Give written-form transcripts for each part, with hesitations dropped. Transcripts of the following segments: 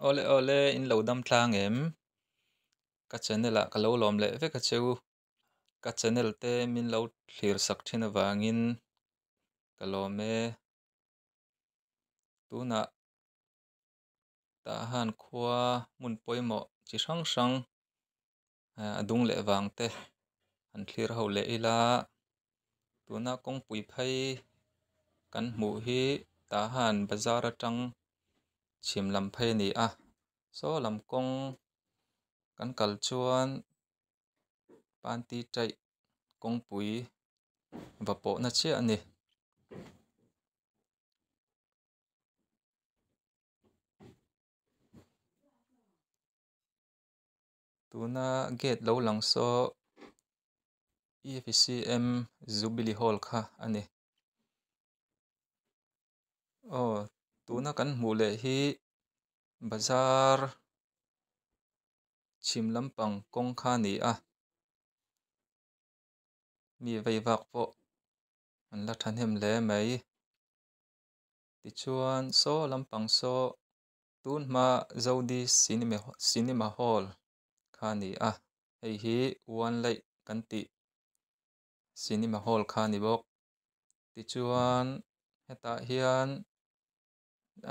Awle awle in lo dam tlang em? Ka channel ah ka lo lawm leh vek a cheu. Ka channel te min lo thlir sak thin avangin ka lawm e. Tunah tah han khua hmun pawimawh chi hrang hrang a dung leh vang te han thlir ho leh ila tuna kawngpui phei kan hmuh hi tah han bazar atang chhim lam phei a ni a saw lam kawng kan kal chuan panty taih kawngpui va pawh na chiah a ni. Tuna gate lo lang saw E_V_C_M jubilee hall kha a ni. Aw tuna kan hmuh leh hi bazar chhim lampang kawng kha a ni a mi vei vak pawh an la thahnem hle mai tichuan saw lampang saw tun hma zodi cinema hall kha a ni a hei hi one laih kan tih cinema hall kha a ni bawk tichuan hetah hian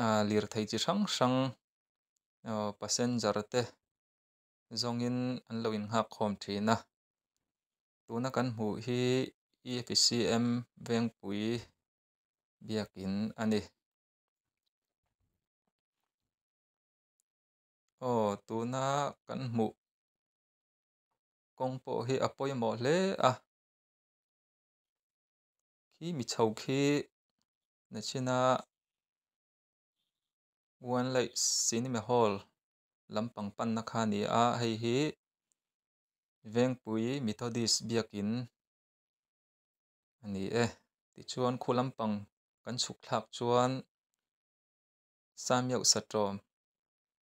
ahh lirthei chi hrang hrang aw passenger te zawngin an lo innghak khawm thin a tuna kan hmuh hi E_P_C_M Vengpui biakin a ni. Aw tuna kan hmuh kawng pawh hi a pawimawh hle a khi mi chho khi nachina one laih cinema hall lampang panna kha a ni a hei hi Vengpui Methodist biakin a ni e tichuan khu lampang kan chhuk thlak chuan Samiauh Satawm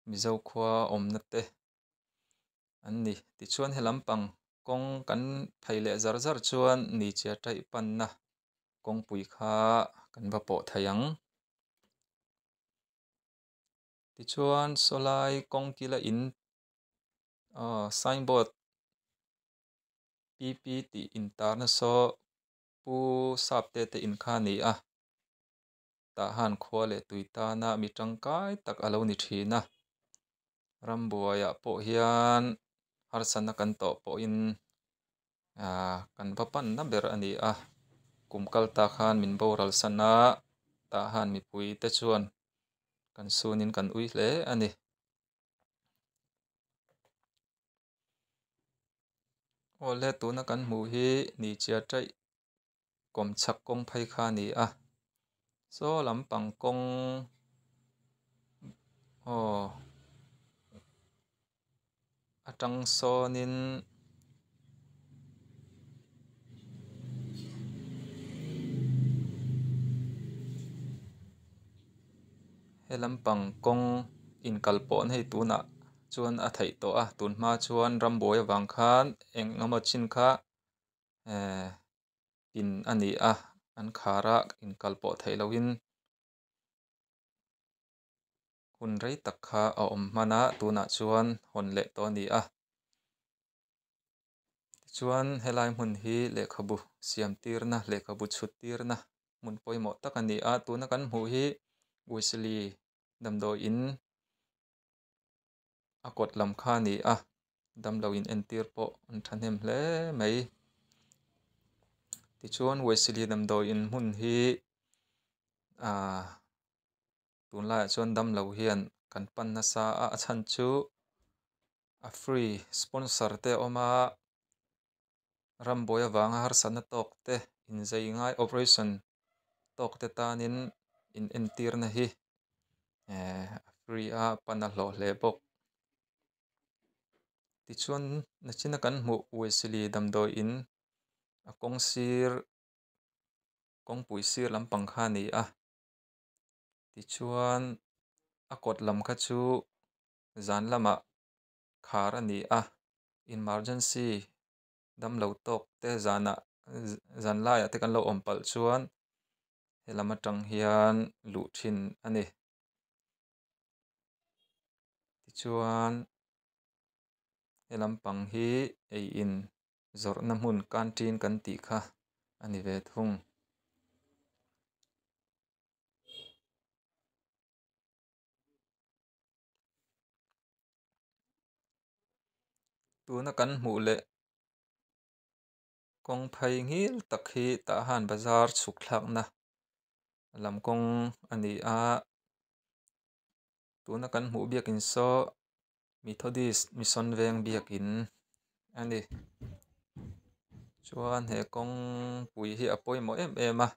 Mizo khua awmna te an ni tichuan he lampang kawng kan phei leh zar zar chuan ni chia taih panna kawngpui kha kan va pawh thei ang. Tichuan sawlai kawng kila in aw signboard P_P tih intarna saw pu sap te te in kha a ni a tah han khua leh tui tana mi tangkai tak a lo ni thin a rambuaiah pawh hian harsatna kan tawh pawhin ahh kan va panna ber a ni a kum kal ta khan min boral san a tah han mipui te chuan kan sunin kan ui hle a ni. Awle tuna kan hmuh hi ni chia taih kawm chhak kawng phei kha a ni a saw lampang kawng aw atang sawnin he lampang kawng inkal pawhna hei tunah chuan a theih tawh a tun hma chuan rambuai avang khan eng emaw chin kha ehh in a ni a an khar a inkal pawh theih lohin hun rei tak kha a awm hman a tunah chuan hawn leh tawh a ni a tichuan helai hmun hi lehkhabu siam tirna lehkhabu chhut tirna hmun pawimawh tak a ni a tuna kan hmuh hi wesley damdawi in a kawt lam kha a ni a damlo in entir pawh an thahnem hle mai tichuan wesley damdawi in hmun hi ahh tunlaiah chuan damlo hian kan pan nasa a a chhan chu a free sponsor te a awm a rambuai avanga harsatna tawk te inzei ngai operation tawk te tanin in entirna hi ehh a free a pan a hlawh hle bawk tichuan nachina kan hmuh wesley damdawi in a kawng sir kawngpui sir lampang kha a ni a tichuan a kawt lam kha chu zan lamah khar a ni a emergency damlo tawk te zanah zan laiah te kan lo awm palh chuan helam atang hian luh thin a ni. Tichuan he lampang hi ei in zawrhna hmun canteen kan tih kha a ni ve thung. Tuna kan hmuh leh kawng phei ngil tak hi tah han bazar chhuk thlakna lam kawng a ni a tuna kan hmuh biakin saw methodist mission veng biakin a ni chuan he kawngpui hi a pawimawh em em a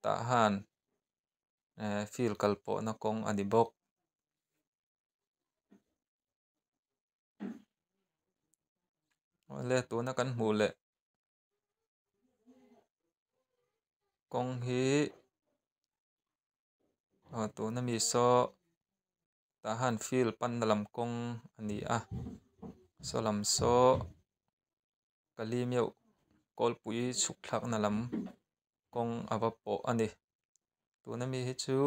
tah han ehh field kal pawhna kawng a ni bawk. Awle tuna kan hmuh leh kawng hi aw tuna mi saw tah han field panna lam kawng a ni a saw lam saw kalimeuh kawlpui chhuk thlakna lam kawng a va pawh a ni tuna mi hi chu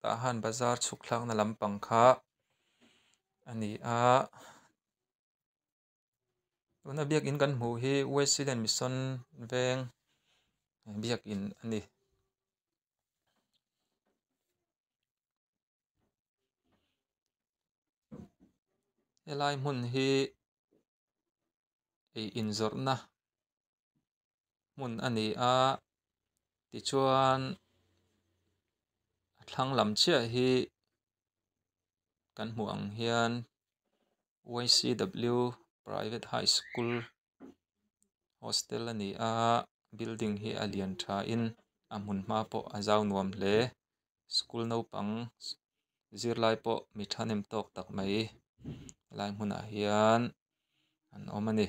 tah han bazar chhuk thlakna lampang kha a ni a tuna biakin kan hmuh hi wesley mission veng biakin a ni. Helai hmun hi ei in zawrhna hmun a ni a tichuan a thlang lam chiah hi kan hmuh ang hian y c w private high school hostel a ni a building hi a lian tha in a hmun hma pawh a zau nuam hle school naupang zirlai pawh mi thahnem tawk tak mai helai hmunah hian an awm a ni.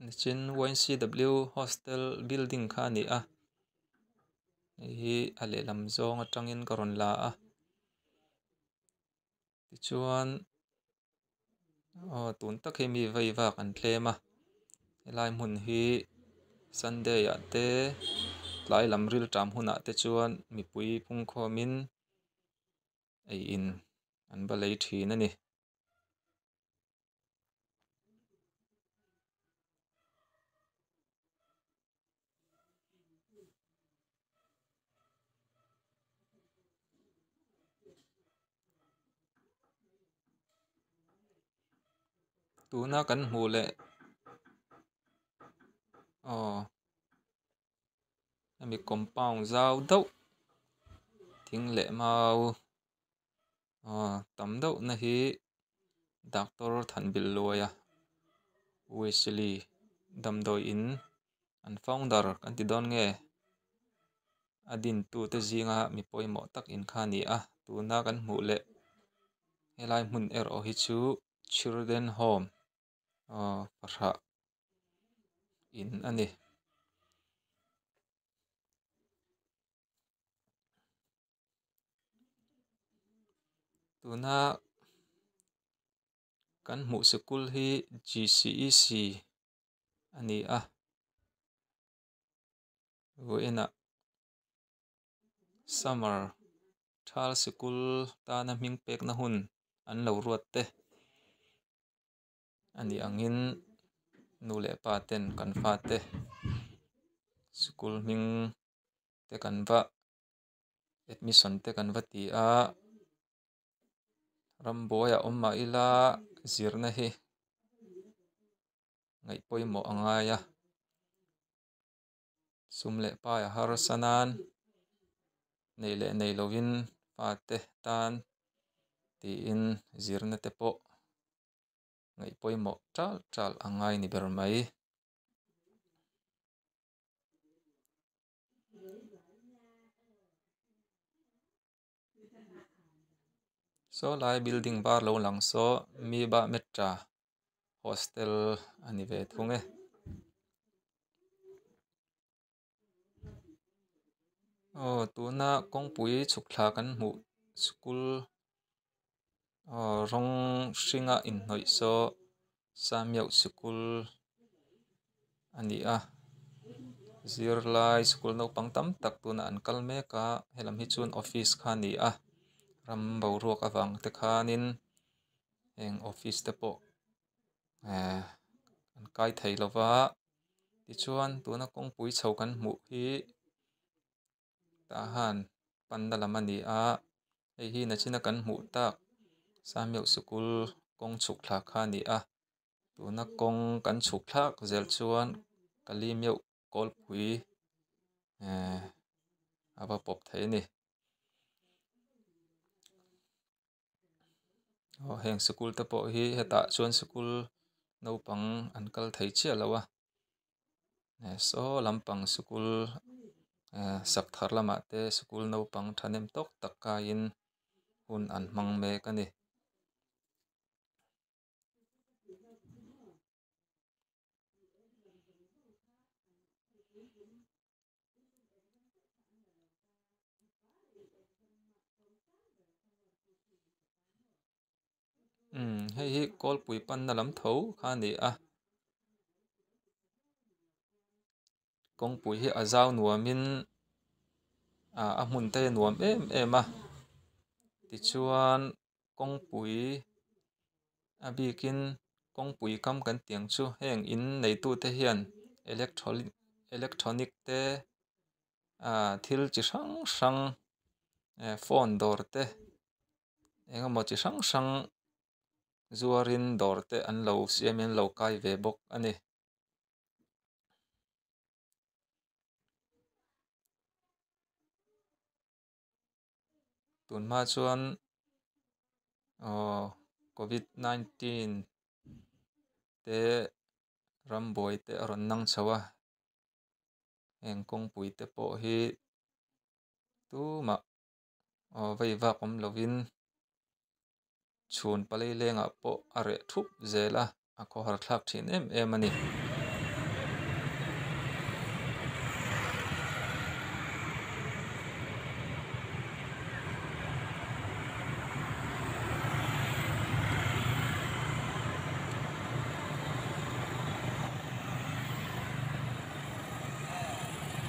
Nichin ycw hostel building kha a ni a hei hi a lehlam zawng atangin ka rawn la a tichuan aw tun tak hi mi vei vak an tlem a helai hmun hi sunday ah te tlai lam riltam hunah te chuan mipui pungkhawm in ei in an va lei thin a ni. Tuna kan hmuh leh aw hemi compound zau deuh thing leh mau aw tam deuh na hi doctor Thanbilluaia Wesley damdawi in an founder kan ti dawn nge a din tute zinga mi pawimawh tak in kha a ni a tuna kan hmuh leh helai hmun erawh hi chu children home aw fahrah in a ni. Tuna kan hmuh sikul hi g c e c a ni a vawiinah summer thal sikul tana hming pekna hun an lo ruat te a nih angin nu leh pa ten kan fate sikul hming te kan va admission te kan va ti a rambuai ah awm mah ila zirna hi ngaih pawimawh a ngai a sum leh pai a harsa nan nei leh nei lovin fate tan tiin zirna te pawh ngaih pawimawh tal tal a ngai ni ber mai. Saw lai building var lo lang saw miba metta hostel a ni ve thung e. Aw tuna kawngpui chhuk thla kan hmuh school aw rawng hringa inhnawih saw samiau sikul a ni a zirlai sikul naupang tam tak tunah an kal mek a helam hi chuan office kha a ni a ram boruak avang te khanin heng office te pawh ehh an kai thei lova tichuan tuna kawngpui chho kan hmuh hi tahan panna lam a ni a hei hi nachina kan hmuh tak samiau sikul kawng chhuk thla kha a ni a tuna kawng kan chhuk thlak zel chuan kalimeuh kawlpui ehh a va pawp thei a ni. Aw heng sikul te pawh hi hetah chuan sikul naupang an kal thei chiah lo a eh saw lampang sikul eh sak thar lamah te sikul naupang thahnem tawk tak kaiin hun an hmang mek a ni. Umm hei hi kawlpui panna lam tho kha a ni a kawngpui hi a zau nuamin ah a hmun te hi a nuam em em a tichuan kawngpui a bikin kawngpui kam kan tih ang chu heng in neitute hian electronic electronic te ah thil chi hrang hrang eh phone dawr te eng emaw chi hrang hrang zuarin dawr te an lo siamin an lo kai ve bawk a ni. Tun hma chuan aww covid 19 te rambuai te a rawn nang chho a heng kawngpui te pawh hi tumah aw vei vak awm lovin chhun palei lengah pawh a reh thup zel a a khawhar thlak thin em em a ni.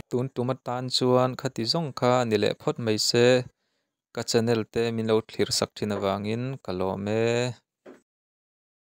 Tun tum atan chuan khati zawng kha a ni leh phawt mai se ka channel te min lo thlir sak thin avangin ka lawm e.